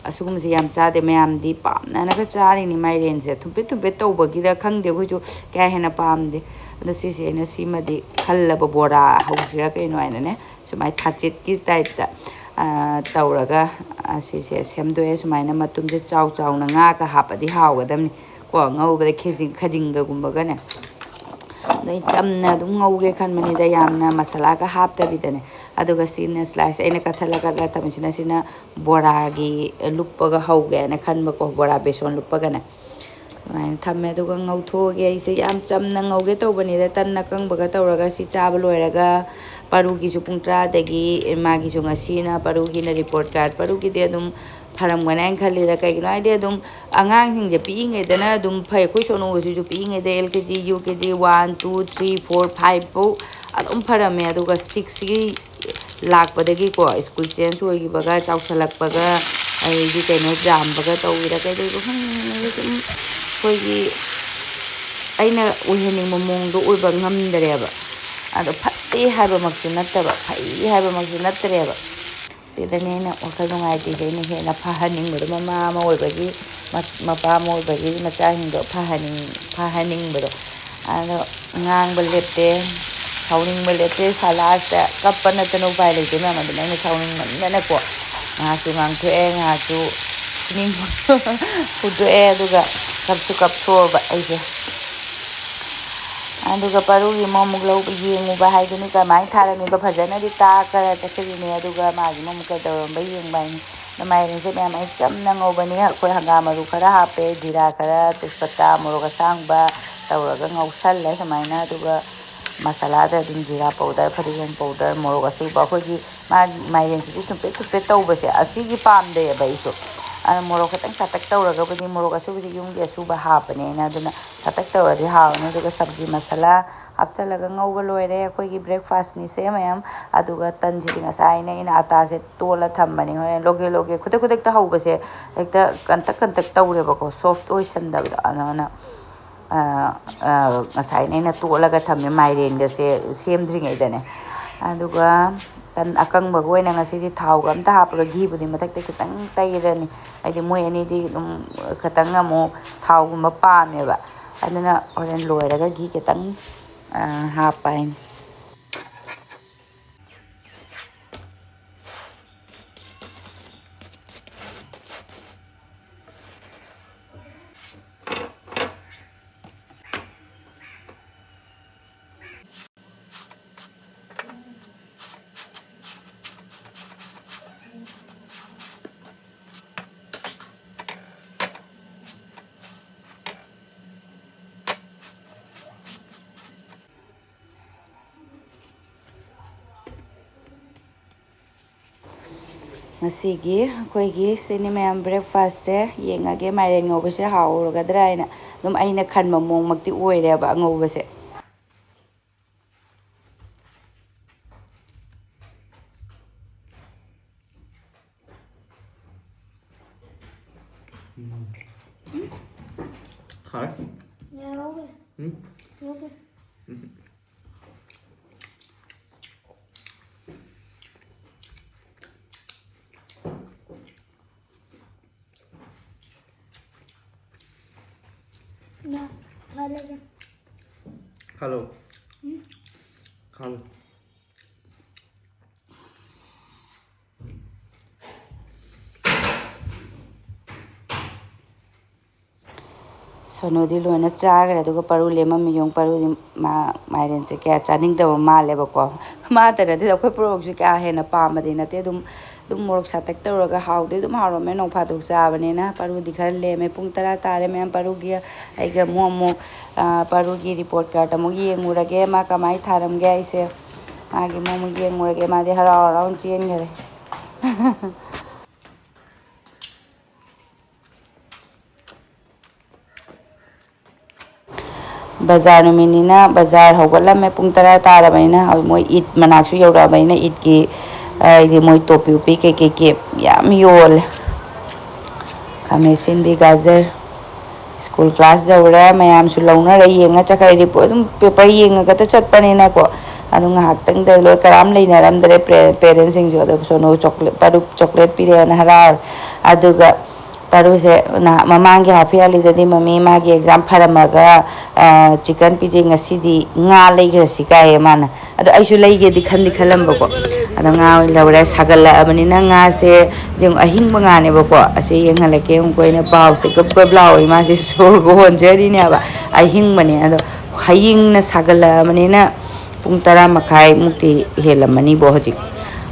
ꯑꯁꯤꯒꯨꯝꯕꯁꯦ ꯌꯥꯝ ꯆꯥꯗꯦ꯫ ꯃꯌꯥꯝꯗꯤ ꯄꯥꯝꯅꯅꯒ ꯆꯥꯔꯤꯅꯤ ꯃꯥꯏꯔꯦꯟꯁꯦ꯫ ꯊꯨꯝꯄꯦꯠ ꯊꯨꯝꯄꯦꯠ ꯇꯧꯕꯒꯤꯔ ꯈꯪꯗꯦ, ꯑꯩꯈꯣꯏꯁꯨ ꯀꯌꯥ ꯍꯦꯟꯅ ꯄꯥꯝꯗꯦ꯫ ꯑꯗꯣ ꯁꯤꯁꯦ ꯑꯩꯅ ꯁꯤꯃꯗꯤ ꯈꯜꯂꯕ, ꯕꯣꯔꯥ ꯍꯧꯁꯤꯔꯥ ꯀꯩꯅꯣ ꯍꯥꯏꯅꯅꯦ꯫ ꯁꯨꯃꯥꯏꯅ ꯊꯥꯆꯦꯠꯀꯤ typeꯇ, ꯑ, ꯇꯧꯔꯒ, ꯑ, ꯁꯤꯁꯦ ꯁꯦꯝꯗꯣꯛꯑꯦ꯫ ꯁꯨꯃꯥꯏꯅ ꯃꯇꯨꯝꯁꯦ ꯆꯥꯎ ꯆꯥꯎꯅ ꯉꯥꯒ ꯍꯥꯞꯄꯗꯤ ꯍꯥꯎꯒꯗꯕꯅꯤ꯫ ꯀꯣ, ꯉꯧꯕꯗ ꯈꯦꯖꯤꯡ-, ꯈꯖꯤꯡꯒꯒꯨꯝꯕꯒꯅꯦ꯫ ꯑꯗꯣ ꯑꯩ ꯆꯝꯅ ꯑꯗꯨꯝ ꯉꯧꯒꯦ ꯈꯟꯕꯅꯤꯗ, ꯌꯥꯝꯅ ꯃꯁꯥꯂꯥꯒ ꯍꯥꯞꯇꯕꯤꯗꯅꯦ꯫ ꯑꯗꯨꯒ ꯁꯤꯅ slice ꯑꯩꯅ ꯀꯠꯊꯠꯂ ꯀꯠꯂ ꯊꯝꯃꯤꯁꯤꯅ, ꯁꯤꯅ ꯕꯣꯔꯥꯒꯤ ꯂꯨꯞꯄꯒ ꯍꯧꯒꯦ ꯍꯥꯏꯅ ꯈꯟꯕꯀꯣ, ꯕꯣꯔꯥ ꯕꯦꯁꯣꯟ ꯂꯨꯞꯄꯒꯅꯦ꯫ ꯁꯨꯃꯥꯏꯅ ꯊꯝꯃꯦ꯫ ꯑꯗꯨꯒ ꯉꯧꯊꯣꯛꯑꯒꯦ꯫ ꯑꯩꯁꯦ ꯌꯥꯝ ꯆꯝꯅ ꯉꯧꯒꯦ ꯇꯧꯕꯅꯤꯗ, ꯇꯟ ꯑꯀꯪꯕꯒ ꯇꯧꯔꯒ꯫ ꯁꯤ ꯆꯥꯕ ꯂꯣꯏꯔꯒ ꯄꯥꯔꯨꯒꯤꯁꯨ ꯄꯨꯡ ꯇꯔꯥꯗꯒꯤ, ꯃꯥꯒꯤꯁꯨ ꯉꯁꯤꯅ ꯄꯥꯔꯨꯒꯤꯅ report card꯫ ꯄꯥꯔꯨꯒꯤꯗꯤ ꯑꯗꯨꯝ ꯐꯔꯝꯒꯅꯤ ꯍꯥꯏꯅ ꯈꯜꯂꯤꯗ꯫ ꯀꯩꯒꯤꯅꯣ ꯍꯥꯏꯗꯤ ꯑꯗꯨꯝ ꯑꯉꯥꯡꯁꯤꯡꯁꯦ ꯄꯤꯛꯏꯉꯩꯗꯅ ꯑꯗꯨꯝ ꯐꯩ꯫ ꯑꯩꯈꯣꯏ ꯁꯣꯅꯨꯒꯁꯤꯁꯨ ꯄꯤꯛꯏꯉꯩꯗ L K G, U K G, one, two, three, four, five ꯐꯥꯎ ꯑꯗꯨꯝ ꯐꯔꯝꯃꯦ꯫ ꯑꯗꯨꯒ sixꯁꯤꯒꯤ ꯂꯥꯛꯄꯗꯒꯤꯀꯣ, school change ꯑꯣꯏꯈꯤꯕꯒ, ꯆꯥꯎꯁꯜꯂꯛꯄꯒ, ꯑꯗꯩꯗꯤ ꯀꯩꯅꯣ ꯌꯥꯝꯕꯒ ꯇꯧꯈꯤꯗ ꯀꯩꯗꯧꯕ ꯈꯪꯗꯦ, ꯁꯨꯝ ꯑꯩꯈꯣꯏꯒꯤ ꯑꯩꯅ ꯑꯣꯏꯍꯟꯅꯤꯡꯕ ꯃꯑꯣꯡꯗꯣ ꯑꯣꯏꯕ ꯉꯝꯗꯔꯦꯕ꯫ ꯑꯗꯣ ꯐꯠꯇꯦ ꯍꯥꯏꯕꯃꯛꯁꯨ ꯅꯠꯇꯕ, ꯐꯩ ꯍꯥꯏꯕꯃꯛꯁꯨ ꯅꯠꯇ꯭ꯔꯦꯕ꯫ ꯁꯤꯗꯅꯦ ꯑꯩꯅ ꯋꯥꯈꯜ ꯅꯨꯡꯉꯥꯏꯇ꯭ꯔꯤꯁꯦ, ꯑꯩꯅ ꯍꯦꯟꯅ ꯐꯍꯟꯅꯤꯡꯕꯗꯣ, ꯃꯃꯥ ꯑꯃ ꯑꯣꯏꯕꯒꯤ, ꯃ-, ꯃꯄꯥ ꯑꯃ ꯑꯣꯏꯕꯒꯤ ꯃꯆꯥꯁꯤꯡꯗꯣ ꯐꯍꯟꯅꯤꯡ-, ꯐꯍꯟꯅꯤꯡꯕꯗꯣ꯫ ꯑꯗꯣ ꯉꯥꯡꯕ ꯂꯦꯞꯇꯦ, ꯁꯥꯎꯅꯤꯡꯕ ꯂꯦꯞꯇꯦ꯫ ꯁꯥꯂꯥꯁꯇ ꯀꯞꯄ ꯅꯠꯇꯅ ꯎꯄꯥꯏ ꯂꯩꯇꯦ ꯃꯌꯥꯝ꯫ ꯑꯗꯨꯅ ꯑꯩꯅ ꯁꯥꯎꯅꯤꯡꯃꯟꯗꯅꯀꯣ, ꯉꯥꯏꯍꯥꯛꯁꯨ ꯉꯥꯡꯊꯣꯛꯑꯦ, ꯉꯥꯏꯍꯥꯛꯁꯨ ꯐꯨꯅꯤꯡꯕ ꯐꯨꯗꯣꯛꯑꯦ, ꯑꯗꯨꯒ ꯀꯞꯁꯨ ꯀꯞꯊꯣꯛꯑꯕ ꯑꯩꯁꯦ꯫ ꯑꯗꯨꯒ ꯄꯥꯔꯨꯒꯤ ꯑꯃꯨꯛ ꯂꯧꯕ ꯌꯦꯡꯉꯨꯕ ꯍꯥꯏꯗꯨꯅꯤ꯫ ꯀꯃꯥꯏꯅ ꯊꯥꯔꯝꯃꯤꯕ? ꯐꯖꯅꯗꯤ ꯇꯥꯛꯈ꯭ꯔ ꯆꯠꯈꯤꯕꯅꯦ꯫ ꯑꯗꯨꯒ ꯃꯥꯒꯤ ꯑꯃꯨꯛ ꯀꯩꯗꯧꯔꯝꯕ ꯌꯦꯡꯕ ꯍꯥꯏꯅꯤ꯫ ꯑꯗꯣ ꯃꯥꯏꯔꯦꯟꯁꯦ ꯃꯌꯥꯝ ꯑꯩ ꯆꯝꯅ ꯉꯧꯕꯅꯤ꯫ ꯑꯩꯈꯣꯏ ꯍꯪꯒꯥꯝ ꯃꯔꯨ ꯈꯔ ꯍꯥꯞꯄꯦ, ꯖꯤꯔꯥ ꯈꯔ, ꯇꯦꯖꯄꯇꯥ, ꯃꯣꯔꯣꯛ ꯑꯁꯥꯡꯕ ꯇꯧꯔꯒ ꯉꯧꯁꯜꯂꯦ ꯁꯨꯃꯥꯏꯅ꯫ ꯑꯗꯨꯒ ꯃꯁꯥꯂꯥꯗ ꯑꯗꯨꯝ ꯖꯤꯔꯥ ꯄꯥꯎꯗꯔ, ꯐꯗꯤꯒꯣꯝ ꯄꯥꯎꯗꯔ, ꯃꯣꯔꯣꯛ ꯑꯁꯨꯕ, ꯑꯩꯈꯣꯏꯒꯤ ꯃꯥꯒꯤ ꯃꯥꯏꯔꯦꯟꯁꯤꯗꯤ ꯊꯨꯝꯄꯦꯠ ꯊꯨꯝꯄꯦꯠ ꯇꯧꯕꯁꯦ ꯑꯁꯤꯒꯤ ꯄꯥꯝꯗꯦꯕ ꯑꯩꯁꯨ꯫ ꯑꯗꯨꯅ ꯃꯣꯔꯣꯛ ꯈꯤꯇꯪ ꯁꯥꯇꯛ ꯇꯧꯔꯒꯕꯨꯗꯤ, ꯃꯣꯔꯣꯛ ꯑꯁꯨꯕꯁꯤ ꯌꯨꯝꯒꯤ ꯑꯁꯨꯕ ꯍꯥꯞꯄꯅꯦ ꯑꯩꯅ, ꯑꯗꯨꯅ ꯁꯥꯇꯛ ꯇꯧꯔꯗꯤ ꯍꯥꯎꯔꯅꯤ꯫ ꯑꯗꯨꯒ ꯁꯕꯖꯤ ꯃꯁꯥꯂꯥ ꯍꯥꯞꯆꯤꯜꯂꯒ ꯉꯧꯕ ꯂꯣꯏꯔꯦ꯫ ꯑꯩꯈꯣꯏꯒꯤ ꯕ꯭ꯔꯦꯛꯐꯥꯁꯅꯤꯁꯦ ꯃꯌꯥꯝ꯫ ꯑꯗꯨꯒ ꯇꯟꯁꯤꯗꯤ ꯉꯁꯥꯏꯅ ꯑꯩꯅ ꯑꯇꯥꯁꯦ ꯇꯣꯜꯂ ꯊꯝꯕꯅꯦ꯫ ꯍꯣꯔꯦꯟ ꯂꯣꯒꯦ ꯂꯣꯒꯦ ꯈꯨꯗꯛ ꯈꯨꯗꯛꯇ ꯍꯧꯕꯁꯦ ꯍꯦꯛꯇ ꯀꯟꯇꯛ ꯀꯟꯇꯛ ꯇꯧꯔꯦꯕꯀꯣ, ꯁꯣꯐ ꯑꯣꯏꯁꯟꯗꯕꯗꯣ꯫ ꯑꯗꯨꯅ, ꯑ, ꯑ, ꯉꯁꯥꯏꯅ ꯑꯩꯅ ꯇꯣꯠꯂꯒ ꯊꯝꯃꯦ ꯃꯥꯏꯔꯦꯟꯒꯁꯦ ꯁꯦꯝꯗ꯭ꯔꯤꯉꯩꯗꯅꯦ꯫ ꯑꯗꯨꯒ ꯇꯟ ꯑꯀꯪꯕꯒ ꯑꯣꯏꯅ ꯉꯁꯤꯗꯤ ꯊꯥꯎꯒ ꯑꯝꯇ ꯍꯥꯞꯄꯔꯣꯏ, ꯘꯤꯕꯨꯗꯤ ꯃꯊꯛꯇ ꯈꯤꯇꯪ ꯇꯩꯔꯅꯤ꯫ ꯍꯥꯏꯗꯤ ꯃꯣꯏ ꯑꯅꯤꯗꯤ ꯑꯗꯨꯝ ꯈꯤꯇꯪ ꯑꯃꯨꯛ ꯊꯥꯎꯒꯨꯝꯕ ꯄꯥꯝꯃꯦꯕ꯫ ꯑꯗꯨꯅ ꯍꯣꯔꯦꯟ ꯂꯣꯏꯔꯒ ꯘꯤ ꯈꯤꯇꯪ, ꯑ, ꯍꯥꯞꯄ ꯍꯥꯏꯅꯤ꯫ ꯉꯁꯤꯒꯤ ꯑꯩꯈꯣꯏꯒꯤ ꯁꯤꯅꯤ ꯃꯌꯥꯝ ꯕ꯭ꯔꯦꯛꯐꯥꯁꯁꯦ꯫ ꯌꯦꯡꯉꯒꯦ ꯃꯥꯏꯔꯦꯟ ꯉꯧꯕꯁꯦ ꯍꯥꯎꯔꯒꯗ꯭ꯔꯥ ꯍꯥꯏꯅ꯫ ꯑꯗꯨꯝ ꯑꯩꯅ ꯈꯟꯕ ꯃꯑꯣꯡꯃꯛꯇꯤ ꯑꯣꯏꯔꯦꯕ ꯑꯉꯧꯕꯁꯦ꯫ ꯎꯝ꯫ ꯍꯥꯎꯋꯦ꯫ ꯌꯥꯎꯋꯦ꯫ ꯎꯝ? ꯌꯥꯎꯋꯦ꯫ ꯎꯝ꯫ ꯈꯜꯂꯣ꯫ ꯈꯜꯂꯣ꯫ ꯁꯣꯅꯨꯗꯤ ꯂꯣꯏꯅ ꯆꯥꯈ꯭ꯔꯦ, ꯑꯗꯨꯒ ꯄꯔꯨ ꯂꯦꯝꯃꯝꯃꯤ꯫ ꯌꯦꯡꯉꯨ, ꯄꯔꯨꯗꯤ ꯃꯥ ꯃꯥꯏꯔꯦꯟꯁꯦ ꯀꯌꯥ ꯆꯥꯅꯤꯡꯗꯕ ꯃꯥꯜꯂꯦꯕꯀꯣ꯫ ꯃꯥꯇ ꯅꯠꯇꯦꯗ, ꯑꯩꯈꯣꯏ ꯄꯨꯝꯅꯃꯛꯁꯨ ꯀꯌꯥ ꯍꯦꯟꯅ ꯄꯥꯝꯕꯗꯤ ꯅꯠꯇꯦ꯫ ꯑꯗꯨꯝ, ꯑꯗꯨꯝ ꯃꯣꯔꯣꯛ ꯁꯥꯇꯛ ꯇꯧꯔꯒ ꯍꯥꯎꯗꯤ ꯑꯗꯨꯝ ꯍꯥꯎꯔꯝꯃꯦ, ꯅꯣꯡ ꯐꯥꯗꯣꯛ ꯆꯥꯕꯅꯤꯅ꯫ ꯄꯔꯨꯗꯤ ꯈꯔ ꯂꯦꯝꯃꯦ꯫ ꯄꯨꯡ ꯇꯔꯥ ꯇꯥꯔꯦ ꯃꯌꯥꯝ꯫ ꯄꯔꯨꯒꯤ, ꯑꯩꯒ ꯑꯃꯨꯛ ꯑꯃꯨꯛ, ꯑ, ꯄꯔꯨꯒꯤ ꯔꯤꯄꯣꯔꯠ ꯀꯥꯔꯠ ꯑꯃꯨꯛ ꯌꯦꯡꯉꯨꯔꯒꯦ, ꯃꯥ ꯀꯃꯥꯏꯅ ꯊꯥꯔꯝꯒꯦ ꯍꯥꯏꯁꯦ꯫ ꯃꯥꯒꯤ ꯑꯃꯨꯛ ꯑꯃꯨꯛ ꯌꯦꯡꯉꯨꯔꯒꯦ꯫ ꯃꯥꯗꯤ ꯍꯔꯥꯎ ꯍꯔꯥꯎꯅ ꯆꯦꯟꯈꯔꯦ꯫ ꯕꯖꯥꯔ ꯅꯨꯃꯤꯠꯅꯤꯅ ꯕꯖꯥꯔ ꯍꯧꯒꯠꯂꯝꯃꯦ꯫ ꯄꯨꯡ ꯇꯔꯥ ꯇꯥꯔꯕꯅꯤꯅ꯫ ꯍꯧꯖꯤꯛ ꯃꯣꯏ ꯏꯗ ꯃꯅꯥꯛꯁꯨ ꯌꯧꯔꯛꯑꯕꯅꯤꯅ ꯏꯗꯀꯤ, ꯍꯥꯏꯗꯤ ꯃꯣꯏ ꯇꯣꯄꯤ ꯎꯞꯄꯤ ꯀꯩꯀꯩ ꯀꯦꯞ ꯌꯥꯝ ꯌꯣꯜꯂꯦ꯫ ꯈꯥꯃꯦꯟ ꯑꯁꯤꯟꯕꯤ, ꯒꯥꯖꯔ꯫ ꯁ꯭ꯀꯨꯜ ꯀ꯭ꯂꯥꯁ ꯌꯧꯔꯦ, ꯃꯌꯥꯝꯁꯨ ꯂꯧꯅꯔꯦ, ꯌꯦꯡꯉ ꯆꯠꯈ꯭ꯔꯦ꯫ ꯔꯤꯄꯣꯔꯠ ꯑꯗꯨꯝ ꯄꯦꯄꯔ ꯌꯦꯡꯉꯒꯇ ꯆꯠꯄꯅꯤꯅꯀꯣ꯫ ꯑꯗꯨ ꯉꯥꯏꯍꯥꯛꯇꯪꯗ ꯂꯣꯏ ꯀꯔꯝ ꯂꯩꯅꯔꯝꯗ꯭ꯔꯦ꯫ ꯄꯦ-, ꯄꯦꯔꯦꯟꯁꯁꯤꯡꯁꯨ꯫ ꯑꯗꯣ ꯁꯣꯅꯨ ꯆꯣꯀ꯭ꯂꯦꯠ, ꯄꯔꯨ ꯆꯣꯀ꯭ꯂꯦꯠ ꯄꯤꯔꯛꯑꯦꯅ ꯍꯔꯥꯎꯔꯦ꯫ ꯑꯗꯨꯒ ꯄꯔꯨꯁꯦ ꯅꯍꯥꯟ ꯃꯃꯥꯡꯒꯤ ꯍꯥꯐ ꯌꯥꯔꯂꯤꯗꯗꯤ, "ꯃꯃꯤ, ꯃꯥꯒꯤ ꯑꯦꯛꯖꯥꯝ ꯐꯔꯝꯃꯒ, ꯑ, ꯆꯤꯛꯀꯟ ꯄꯤꯖꯩ, ꯉꯁꯤꯗꯤ ꯉꯥ ꯂꯩꯈ꯭ꯔꯁꯤ" ꯀꯥꯏꯌꯦ ꯃꯥꯅ꯫ ꯑꯗꯣ ꯑꯩꯁꯨ ꯂꯩꯒꯦꯗꯤ ꯈꯟꯗꯤ ꯈꯜꯂꯝꯕꯀꯣ꯫ ꯑꯗꯣ ꯉꯥ ꯑꯣꯏꯅ ꯂꯧꯔꯦ꯫ ꯁꯥꯒꯠꯂꯛꯑꯕꯅꯤꯅ ꯉꯥꯁꯦ, ꯌꯦꯡꯉꯨ, ꯑꯍꯤꯡꯕ ꯉꯥꯅꯦꯕꯀꯣ꯫ ꯑꯁꯤ ꯌꯦꯡꯍꯜꯂꯛꯀꯦ꯫ ꯌꯦꯡꯉꯨꯀꯣ, ꯑꯩꯅ ꯄꯥꯎꯁꯦ ꯒꯞ ꯒꯞ ꯂꯥꯎꯔꯤ꯫ ꯃꯥꯁꯦ ꯁꯣꯔꯒ ꯍꯣꯟꯖꯔꯤꯅꯦꯕ꯫ ꯑꯍꯤꯡꯕꯅꯦ꯫ ꯑꯗꯣ ꯍꯌꯦꯡꯅ ꯁꯥꯒꯠꯂꯛꯑꯕꯅꯤꯅ ꯄꯨꯡ ꯇꯔꯥ ꯃꯈꯥꯏꯃꯨꯛꯇꯤ ꯍꯦꯜꯂꯝꯃꯅꯤꯕꯣ ꯍꯧꯖꯤꯛ꯫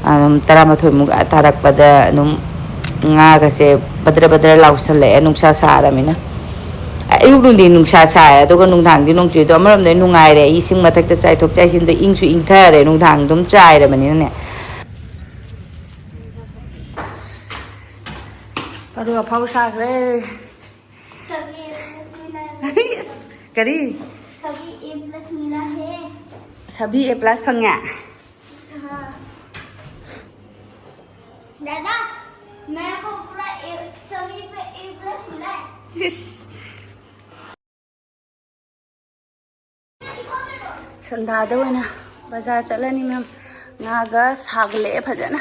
ꯑꯗꯨꯝ ꯇꯔꯥꯃꯥꯊꯣꯏꯃꯨꯛ ꯇꯥꯔꯛꯄꯗ ꯑꯗꯨꯝ ꯉꯥꯒꯁꯦ ꯕꯗ꯭ꯔ ꯕꯗ꯭ꯔ ꯂꯥꯎꯁꯜꯂꯛꯑꯦ, ꯅꯨꯡꯁꯥ ꯁꯥꯔꯃꯤꯅ꯫ ꯑꯌꯨꯛ ꯅꯨꯡꯊꯤꯟ ꯅꯨꯡꯁꯥ ꯁꯥꯏ, ꯑꯗꯨꯒ ꯅꯨꯡꯗꯥꯡꯗꯤ ꯅꯣꯡ ꯆꯨꯏ꯫ ꯑꯗꯣ ꯑꯃꯔꯣꯝꯗ ꯅꯨꯡꯉꯥꯏꯔꯦ, ꯏꯁꯤꯡ ꯃꯊꯛꯇ ꯆꯥꯏꯊꯣꯛ ꯆꯥꯏꯁꯤꯟꯗꯣ ꯏꯪꯁꯨ ꯏꯪꯊꯔꯦ ꯅꯨꯡꯗꯥꯡ ꯑꯗꯨꯝ ꯆꯥꯏꯔꯕꯅꯤꯅꯅꯦ꯫ ꯑꯗꯨ ꯑꯐꯥꯎ ꯁꯥꯈ꯭ꯔꯦ꯫ ꯁꯕꯤ ꯑꯦ ꯄ꯭ꯂꯁ ꯃꯤꯂꯥ ꯍꯦ꯫ ꯀꯔꯤ? ꯁꯕꯤ ꯑꯦ ꯄ꯭ꯂꯁ ꯃꯤꯂꯥ ꯍꯦ꯫ ꯁꯕꯤ ꯑꯦ ꯄ꯭ꯂꯁ ꯐꯪꯉꯦ? हाँ। दादा, मेरे को पूरा ए, सभी पे ए प्लस मिला है। ꯏꯁ꯫ ꯁꯟꯗꯥꯗ ꯑꯣꯏꯅ ꯕꯖꯥꯔ ꯆꯠꯂꯅꯤ ꯃꯦꯝ꯫ ꯉꯥꯒ ꯁꯥꯒꯠꯂꯛꯑꯦ ꯐꯖꯅ꯫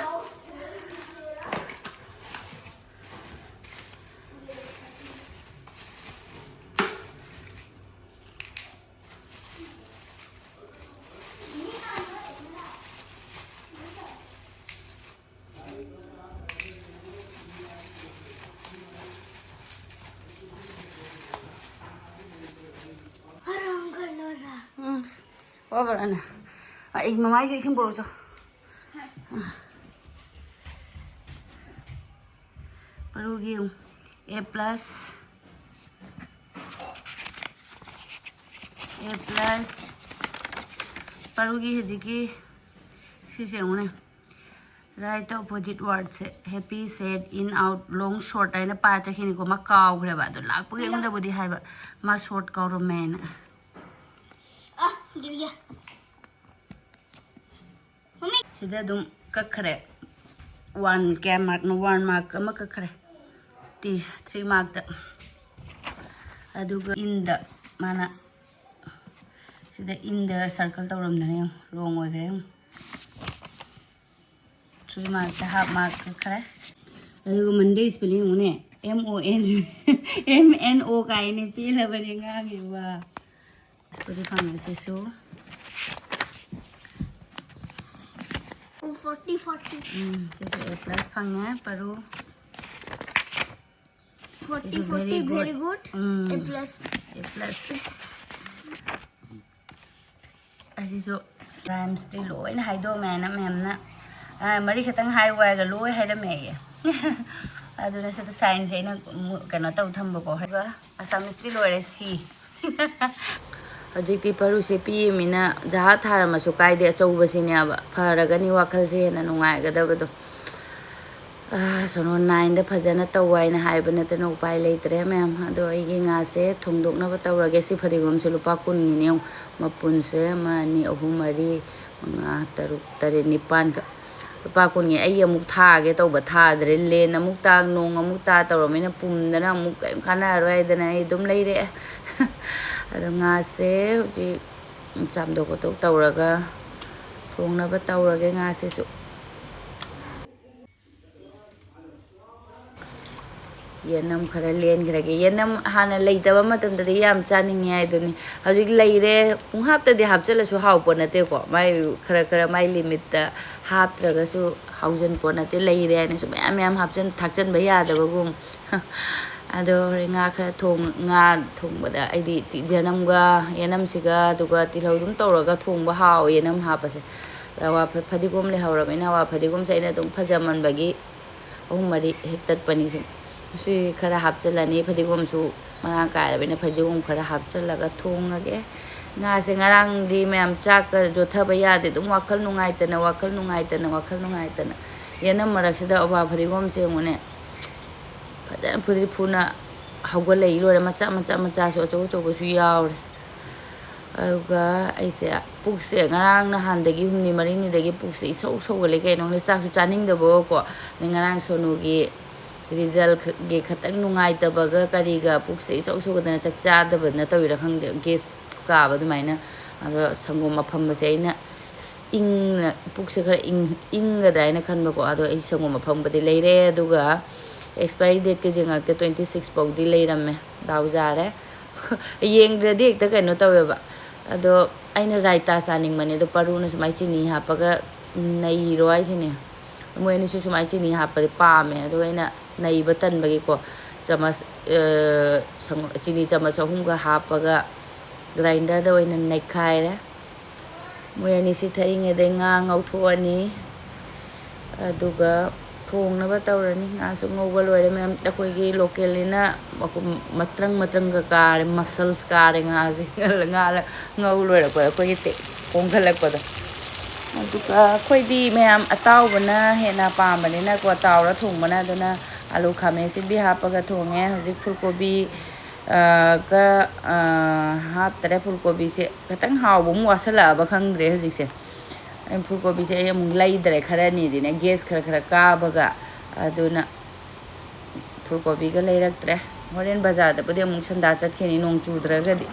ꯑꯣ ꯕꯔꯥꯅ꯫ ꯑꯩ ꯃꯃꯥꯏꯁꯨ ꯏꯁꯤꯡ ꯄꯨꯔꯛꯎꯆꯣ꯫ ꯄꯔꯨꯒꯤ ꯑꯦ ꯄ꯭ꯂꯁ꯫ A plus. ꯄꯔꯨꯒꯤ ꯍꯧꯖꯤꯛꯀꯤ ꯁꯤꯁꯦ ꯌꯦꯡꯉꯨꯅꯦ꯫ Right opposite wordꯁꯦ happy, sad, in, out, long, short ꯍꯥꯏꯅ ꯄꯥ ꯆꯠꯈꯤꯅꯤꯀꯣ꯫ ꯃꯥ ꯀꯥꯎꯈ꯭ꯔꯦꯕ꯫ ꯑꯗꯣ ꯂꯥꯛꯄꯒꯤ ꯑꯩꯉꯣꯟꯗꯕꯨꯗꯤ ꯍꯥꯏꯕ, ꯃꯥ short ꯀꯥꯎꯔꯝꯃꯦꯅ꯫ Ah, give ya. ꯁꯤꯗ ꯑꯗꯨꯝ ꯀꯛꯈ꯭ꯔꯦ꯫ One, ꯀꯌꯥ markꯅꯣ? One mark ꯑꯃ ꯀꯛꯈ꯭ꯔꯦ꯫ T three markꯇ꯫ ꯑꯗꯨꯒ inꯗ ꯃꯥꯅ ꯁꯤꯗ inꯗ circle ꯇꯧꯔꯝꯗꯅ ꯌꯦꯡꯉꯨ, wrong ꯑꯣꯏꯈ꯭ꯔꯦ ꯌꯦꯡꯉꯨ꯫ Three markꯇ half mark ꯀꯛꯈ꯭ꯔꯦ꯫ ꯑꯗꯨꯒ Monday spelling ꯌꯦꯡꯉꯨꯅꯦ, M O N, M N O ꯀꯥꯏꯅꯦ, ꯄꯦꯜꯂꯕꯅꯦ ꯉꯥꯡꯉꯤꯕ꯫ ꯁꯤꯄꯨꯗꯤ ꯐꯪꯉꯦ ꯁꯤꯁꯨ꯫ Oh, forty, forty. ꯎꯝ, ꯁꯤꯁꯨ A plus ꯐꯪꯉꯦ, ꯄꯔꯨ꯫ Forty, It's a very forty, good. Very good. Um. A plus. A plus꯫ ꯑꯁꯤꯁꯨ rhymesꯇꯤ ꯂꯣꯏꯅ ꯍꯥꯏꯗꯣꯛꯑꯝꯃꯦꯅ ꯃꯦꯝꯅ꯫ ꯑ, ꯃꯔꯤ ꯈꯛꯇꯪ ꯍꯥꯏꯌꯨ ꯍꯥꯏꯔꯒ ꯂꯣꯏ ꯍꯥꯏꯔꯝꯃꯦ ꯑꯩ꯫ ꯑꯗꯨꯅ ꯁꯤꯗ signꯁꯦ ꯑꯩꯅ ꯃꯨ-, ꯀꯩꯅꯣ ꯇꯧ ꯊꯝꯕꯀꯣ꯫ ꯑꯗꯨꯒ Assamese ꯂꯣꯏꯔꯦ, C꯫ ꯍꯧꯖꯤꯛꯇꯤ ꯄꯔꯨꯁꯦ ꯄꯤꯛꯏꯃꯤꯅ ꯖꯍꯥ ꯊꯥꯔꯝꯃꯁꯨ ꯀꯥꯏꯗꯦ, ꯑꯆꯧꯕꯁꯤꯅꯦꯕ ꯐꯔꯒꯅꯤ ꯋꯥꯈꯜꯁꯦ ꯍꯦꯟꯅ ꯅꯨꯡꯉꯥꯏꯒꯗꯕꯗꯣ꯫ ꯑꯥ, ꯁꯣꯅꯣ nineꯗ ꯐꯖꯅ ꯇꯧ ꯍꯥꯏꯅ ꯍꯥꯏꯕ ꯅꯠꯇꯅ ꯎꯄꯥꯏ ꯂꯩꯇ꯭ꯔꯦ ꯃꯌꯥꯝ꯫ ꯑꯗꯣ ꯑꯩꯒꯤ ꯉꯥꯁꯦ ꯊꯣꯡꯗꯣꯛꯅꯕ ꯇꯧꯔꯒꯦ꯫ ꯁꯤ ꯐꯗꯤꯒꯣꯝꯁꯦ ꯂꯨꯄꯥ ꯀꯨꯟꯒꯤꯅꯦ ꯌꯦꯡꯉꯨ꯫ ꯃꯄꯨꯟꯁꯦ ꯑꯃ, ꯑꯅꯤ, ꯑꯍꯨꯝ, ꯃꯔꯤ, ꯃꯉꯥ, ꯇꯔꯨꯛ, ꯇꯔꯦꯠ, ꯅꯤꯄꯥꯟꯈꯛ꯫ ꯂꯨꯄꯥ ꯀꯨꯟꯒꯤ꯫ ꯑꯩ ꯑꯃꯨꯛ ꯊꯥꯒꯦ ꯇꯧꯕ ꯊꯥꯗ꯭ꯔꯦ꯫ ꯂꯦꯟ ꯑꯃꯨꯛ ꯇꯥ, ꯅꯣꯡ ꯑꯃꯨꯛ ꯇꯥ ꯇꯧꯔꯕꯅꯤꯅ ꯄꯨꯝꯗꯅ ꯑꯃꯨꯛ ꯀꯔꯤꯝ ꯀꯥꯟꯅꯔꯔꯣꯏ ꯍꯥꯏꯗꯅ ꯑꯩ ꯑꯗꯨꯝ ꯂꯩꯔꯛꯑꯦ꯫ ꯑꯗꯣ ꯉꯥꯁꯦ ꯍꯧꯖꯤꯛ ꯆꯥꯝꯊꯣꯛ ꯈꯣꯠꯇꯣꯛ ꯇꯧꯔꯒ ꯊꯣꯡꯅꯕ ꯇꯧꯔꯒꯦ ꯉꯥꯁꯤꯁꯨ꯫ ꯌꯦꯅꯝ ꯈꯔ ꯂꯦꯟꯈ꯭ꯔꯒꯦ꯫ ꯌꯦꯅꯝ ꯍꯥꯟꯅ ꯂꯩꯇꯕ ꯃꯇꯝꯗꯗꯤ ꯌꯥꯝ ꯆꯥꯅꯤꯡꯉꯦ ꯍꯥꯏꯗꯨꯅꯤ꯫ ꯍꯧꯖꯤꯛ ꯂꯩꯔꯦ, ꯄꯨꯡꯍꯥꯞꯇꯗꯤ ꯍꯥꯞꯆꯜꯂꯁꯨ ꯍꯥꯎꯄꯣꯠ ꯅꯠꯇꯦꯀꯣ꯫ ꯃꯥꯏ ꯈꯔ ꯈꯔ ꯃꯥꯏ limitꯇ ꯍꯥꯞꯇ꯭ꯔꯒꯁꯨ ꯍꯥꯎꯖꯟ ꯄꯣꯠ ꯅꯠꯇꯦ꯫ ꯂꯩꯔꯦ ꯍꯥꯏꯅꯁꯨ ꯃꯌꯥꯝ ꯃꯌꯥꯝ ꯍꯥꯞꯆꯟ, ꯊꯥꯛꯆꯟꯕ ꯌꯥꯗꯕꯒꯨꯝ꯫ ꯑꯗꯣ ꯍꯣꯔꯦꯟ ꯉꯥ ꯈꯔ ꯊꯣꯡ-, ꯉꯥ ꯊꯣꯡꯕꯗ ꯑꯩꯗꯤ ꯇꯤ-, ꯌꯦꯅꯝꯒ, ꯌꯦꯅꯝꯁꯤꯒ ꯑꯗꯨꯒ ꯇꯤꯜꯍꯧ ꯑꯗꯨꯝ ꯇꯧꯔꯒ ꯊꯣꯡꯕ ꯍꯥꯎꯋꯦ, ꯌꯦꯅꯝ ꯍꯥꯞꯄꯁꯦ꯫ ꯑꯗ ꯑꯋꯥ ꯐ-, ꯐꯗꯤꯒꯣꯝ ꯂꯩꯍꯧꯔꯕꯅꯤꯅ, ꯑꯋꯥ ꯐꯗꯤꯒꯣꯝꯁꯦ ꯑꯩꯅ ꯑꯗꯨꯝ ꯐꯖꯃꯟꯕꯒꯤ ꯑꯍꯨꯝ ꯃꯔꯤ ꯍꯦꯛ ꯇꯠꯄꯅꯤ ꯁꯨꯝ꯫ ꯁꯤ ꯈꯔ ꯍꯥꯞꯆꯤꯜꯂꯅꯤ, ꯐꯗꯤꯒꯣꯝꯁꯨ ꯃꯔꯥꯡ ꯀꯥꯏꯔꯕꯅꯤꯅ ꯐꯗꯤꯒꯣꯝ ꯈꯔ ꯍꯥꯞꯆꯤꯜꯂꯒ ꯊꯣꯡꯉꯒꯦ꯫ ꯉꯥꯁꯦ ꯉꯔꯥꯡꯗꯤ ꯃꯌꯥꯝ ꯆꯥꯛꯀ ꯌꯣꯠꯊꯕ ꯌꯥꯗꯦ, ꯑꯗꯨꯝ ꯋꯥꯈꯜ ꯅꯨꯡꯉꯥꯏꯇꯅ, ꯋꯥꯈꯜ ꯅꯨꯡꯉꯥꯏꯇꯅ, ꯋꯥꯈꯜ ꯅꯨꯡꯉꯥꯏꯇꯅ꯫ ꯌꯦꯅꯝ ꯃꯔꯛꯁꯤꯗ ꯑꯋꯥ ꯐꯗꯤꯒꯣꯝꯁꯦ ꯌꯦꯡꯉꯨꯅꯦ꯫ ꯐꯖꯅ ꯐꯨꯗ꯭ꯔꯤ ꯐꯨꯅ ꯍꯧꯒꯠꯂꯛꯏ ꯂꯣꯏꯔꯦ꯫ ꯃꯆꯥ ꯃꯆꯥ ꯃꯆꯥꯁꯨ, ꯑꯆꯧ ꯑꯆꯧꯕꯁꯨ ꯌꯥꯎꯔꯦ꯫ ꯑꯗꯨꯒ ꯑꯩꯁꯦ ꯄꯨꯛꯁꯦ ꯉꯔꯥꯡ ꯅꯍꯥꯟꯗꯒꯤ, ꯍꯨꯝꯅꯤ ꯃꯔꯤꯅꯤꯗꯒꯤ ꯄꯨꯛꯁꯦ ꯏꯁꯧ ꯁꯧꯒꯠꯂꯦ꯫ ꯀꯩꯅꯣ ꯈꯪꯗꯦ, ꯆꯥꯛꯁꯨ ꯆꯥꯅꯤꯡꯗꯕꯀꯣ꯫ ꯑꯗꯩ ꯉꯔꯥꯡ ꯁꯣꯅꯨꯒꯤ resultꯒꯤ ꯈꯇꯪ ꯅꯨꯡꯉꯥꯏꯇꯕꯒ ꯀꯔꯤꯒ ꯄꯨꯛꯁꯦ ꯏꯁꯧ ꯁꯧꯒꯠꯇꯅ ꯆꯥꯛ ꯆꯥꯗꯕꯅ ꯇꯧꯔꯤꯔꯥ ꯈꯪꯗꯦ, gas ꯀꯥꯕ ꯑꯗꯨꯃꯥꯏꯅ꯫ ꯑꯗꯣ ꯁꯪꯒꯣꯝ ꯑꯐꯝꯕꯁꯦ ꯑꯩꯅ ꯏꯪꯅ, ꯄꯨꯛꯁꯦ ꯈꯔ ꯏꯪ-, ꯏꯪꯒꯗ꯭ꯔꯥ ꯍꯥꯏꯅ ꯈꯟꯕꯀꯣ꯫ ꯑꯗꯣ ꯑꯩ ꯁꯪꯒꯣꯝ ꯑꯐꯝꯕꯗꯤ ꯂꯩꯔꯦ, ꯑꯗꯨꯒ expiry dateꯀꯁꯦ ꯉꯥꯛꯇ twenty six ꯐꯥꯎꯗꯤ ꯂꯩꯔꯝꯃꯦ꯫ ꯗꯥꯎ ꯌꯥꯔꯦ꯫ ꯌꯦꯡꯗ꯭ꯔꯗꯤ ꯍꯦꯛꯇ ꯀꯩꯅꯣ ꯇꯧꯋꯦꯕ꯫ ꯑꯗꯣ ꯑꯩꯅ ꯔꯥꯏꯇꯥ ꯆꯥꯅꯤꯡꯕꯅꯦ, ꯑꯗꯣ ꯄꯥꯔꯨꯅ ꯁꯨꯃꯥꯏꯅ ꯆꯤꯅꯤ ꯍꯥꯞꯄꯒ ꯅꯩꯔꯣ ꯍꯥꯏꯁꯤꯅꯦ꯫ ꯃꯣꯏ ꯑꯅꯤꯁꯨ ꯁꯨꯃꯥꯏꯅ ꯆꯤꯅꯤ ꯍꯥꯞꯄꯗꯤ ꯄꯥꯝꯃꯦ, ꯑꯗꯨꯒ ꯑꯩꯅ ꯅꯩꯕ ꯇꯟꯕꯒꯤꯀꯣ, ꯆꯃꯁ, ꯑ, ꯁꯪ-, ꯆꯤꯅꯤ ꯆꯃꯁ ꯑꯍꯨꯝꯒ ꯍꯥꯞꯄꯒ grinderꯗ ꯑꯣꯏꯅ ꯅꯩꯈꯥꯏꯔꯦ꯫ ꯃꯣꯏ ꯑꯅꯤꯁꯤ ꯊꯛꯏꯉꯩꯗ ꯉꯥ ꯉꯧꯊꯣꯛꯑꯅꯤ, ꯑꯗꯨꯒ ꯊꯣꯡꯅꯕ ꯇꯧꯔꯅꯤ꯫ ꯉꯥꯁꯨ ꯉꯧꯕ ꯂꯣꯏꯔꯦ ꯃꯌꯥꯝ꯫ ꯑꯩꯈꯣꯏꯒꯤ localꯅꯤꯅ ꯃꯈꯨꯝ ꯃꯇ꯭ꯔꯪ ꯃꯇ꯭ꯔꯪꯒ ꯀꯥꯔꯦ, muscles ꯀꯥꯔꯦ ꯉꯥꯁꯦ꯫ ꯉꯥ ꯉꯧ ꯂꯣꯏꯔꯛꯄꯗ ꯑꯩꯈꯣꯏꯒꯤ ꯇꯦ-, ꯄꯣꯝꯈꯠꯂꯛꯄꯗꯣ꯫ ꯑꯗꯨꯒ ꯑꯩꯈꯣꯏꯗꯤ ꯃꯌꯥꯝ ꯑꯇꯥꯎꯕꯅ ꯍꯦꯟꯅ ꯄꯥꯝꯕꯅꯤꯅꯀꯣ, ꯇꯥꯎꯔ ꯊꯣꯡꯕꯅ꯫ ꯑꯗꯨꯅ ꯑꯂꯨ ꯈꯥꯃꯦꯟ ꯑꯁꯤꯟꯕꯤ ꯍꯥꯞꯄꯒ ꯊꯣꯡꯉꯦ꯫ ꯍꯧꯖꯤꯛ ꯐꯨꯜ ꯀꯣꯕꯤ, ꯑ, ꯒ, ꯑ, ꯍꯥꯞꯇꯔꯦ꯫ ꯐꯨꯜ ꯀꯣꯕꯤꯁꯦ ꯈꯤꯇꯪ ꯍꯥꯎꯕ ꯑꯃꯨꯛ ꯋꯥꯠꯁꯜꯂꯛꯑꯕ ꯈꯪꯗ꯭ꯔꯦ ꯍꯧꯖꯤꯛꯁꯦ꯫ ꯑꯩ ꯐꯨꯜ ꯀꯣꯕꯤꯁꯦ ꯑꯩ ꯑꯃꯨꯛ ꯂꯩꯗ꯭ꯔꯦ, ꯈꯔꯅꯤꯗꯤꯅꯦ gas ꯈꯔ ꯈꯔ ꯀꯥꯕꯒ꯫ ꯑꯗꯨꯅ ꯐꯨꯜ ꯀꯣꯕꯤꯒ ꯂꯩꯔꯛꯇ꯭ꯔꯦ꯫ ꯍꯣꯔꯦꯟ ꯕꯖꯥꯔꯗꯕꯨꯗꯤ ꯑꯃꯨꯛ ꯁꯟꯗꯥ ꯆꯠꯈꯤꯅꯤ, ꯅꯣꯡ ꯆꯨꯗ꯭ꯔꯒꯗꯤ꯫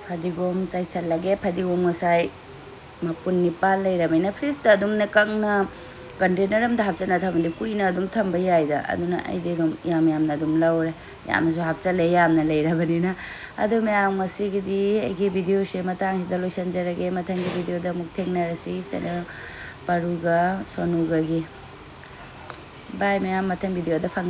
ꯐꯗꯤꯒꯣꯝ ꯆꯥꯏꯁꯜꯂꯒꯦ꯫ ꯐꯗꯤꯒꯣꯝ ꯉꯁꯥꯏ ꯃꯄꯨꯟ ꯅꯤꯄꯥꯜ ꯂꯩꯔꯕꯅꯤꯅ fridgeꯇ ꯑꯗꯨꯝꯅꯦ ꯀꯪꯅ ꯀꯟꯇꯦꯅꯔ ꯑꯝꯗ ꯍꯥꯞꯆꯤꯜꯂ ꯊꯝꯃꯗꯤ ꯀꯨꯏꯅ ꯑꯗꯨꯝ ꯊꯝꯕ ꯌꯥꯏꯗ꯫ ꯑꯗꯨꯅ ꯑꯩꯗꯤ ꯑꯗꯨꯝ ꯌꯥꯝ ꯌꯥꯝꯅ ꯑꯗꯨꯝ ꯂꯧꯔꯦ, ꯌꯥꯝꯅꯁꯨ ꯍꯥꯞꯆꯤꯜꯂꯦ, ꯌꯥꯝꯅ ꯂꯩꯔꯕꯅꯤꯅ꯫ ꯑꯗꯣ ꯃꯌꯥꯝ, ꯉꯁꯤꯒꯤꯗꯤ ꯑꯩꯒꯤ ꯚꯤꯗꯤꯑꯣꯁꯦ ꯃꯇꯥꯡꯁꯤꯗ ꯂꯣꯏꯁꯤꯟꯖꯔꯒꯦ꯫ ꯃꯊꯪꯒꯤ ꯚꯤꯗꯤꯑꯣꯗ ꯑꯃꯨꯛ ꯊꯦꯡꯅꯔꯁꯤ, ꯆꯦꯅꯦꯜ ꯄꯥꯔꯨꯒ ꯁꯣꯅꯨꯒꯒꯤ꯫ ꯕꯥꯏ ꯃꯌꯥꯝ, ꯃꯊꯪ ꯚꯤꯗꯤꯑꯣꯗ ꯐꯪ